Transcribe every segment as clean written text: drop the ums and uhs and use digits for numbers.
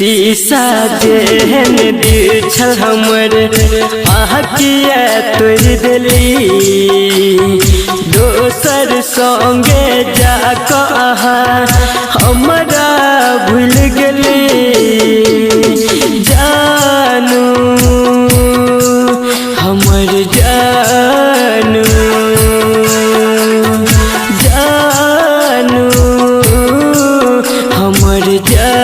शीशा जेहन दिल छल हमर अहाँ किया तोड़ि देली। दोसर संगे जाकऽ अहाँ हमरा भूल गेली। जानू हमर जानू, जानू हमर जानू।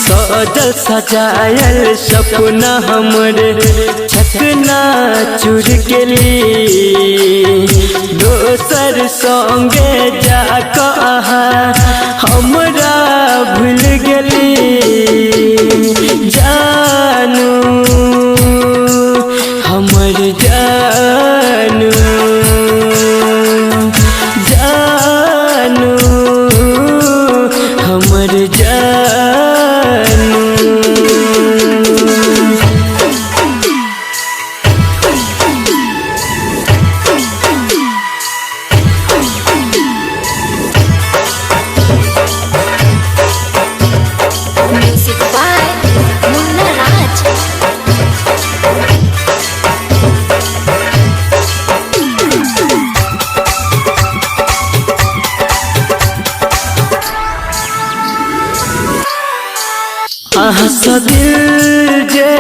सजल सजायल सपना हमर छकना चुर गेली। दोसर संगे जाकऽ अहाँ हमरा भूल गेली। जानू हमर जानू, जानू हमर जानू। Music by Munna Raj. अहाँ सँ दिल जे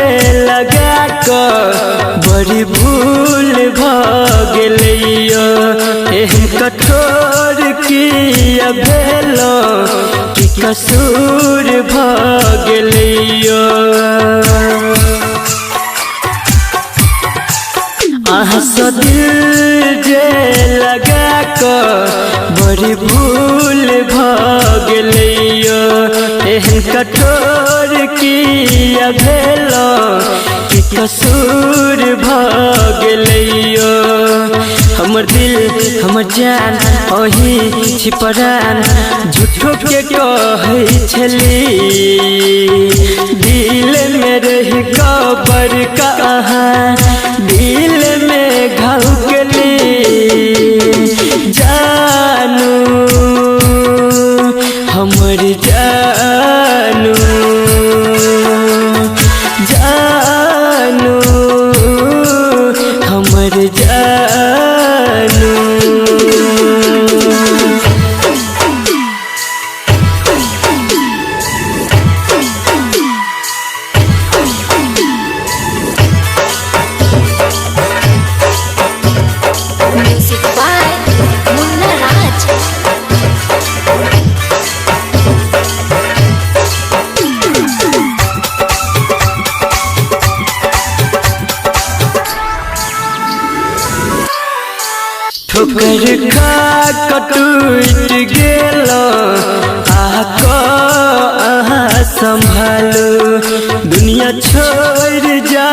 लगा कऽ बड़ी भूल भऽ गेलैयो। एहन कठोर किया भेलो कि कसूर भऽ गेलैयो। अहाँ सँ दिल जे लगा कऽ बड़ी भूल भऽ गेलैयो। एहन कठोर किया भेलो कि कसूर भऽ गेलैयो। हमर दिल हमर जान अही छिपरान झूठो के कहै छली। दिल में रही कबर का अहाँ दिल में घाव केली। जानू हमर जानू, जानू हमर जानू। Music by Munna Raj. ठोकर खा कऽ टूटि गेल अहाँ सम्भालू। दुनिया छोड़ि जा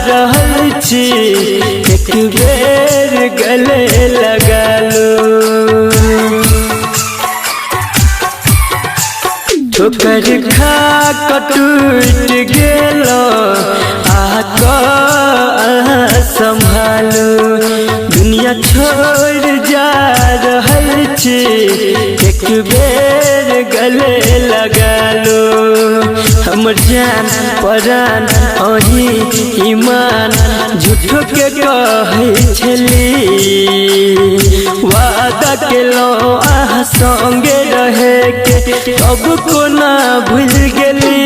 रहल छी एक बेर गले लगालू। ठोकर खा कऽ टूटि गेल अहाँ सम्भालू। दुनिया छोड़ि जा रहल छी एक बेर गले लगालू। हमर जान परान अही ईमान झूठो के कहै छली। वादा केलहुँ अहाँ संगे रहे के तब कोना भूल गेली।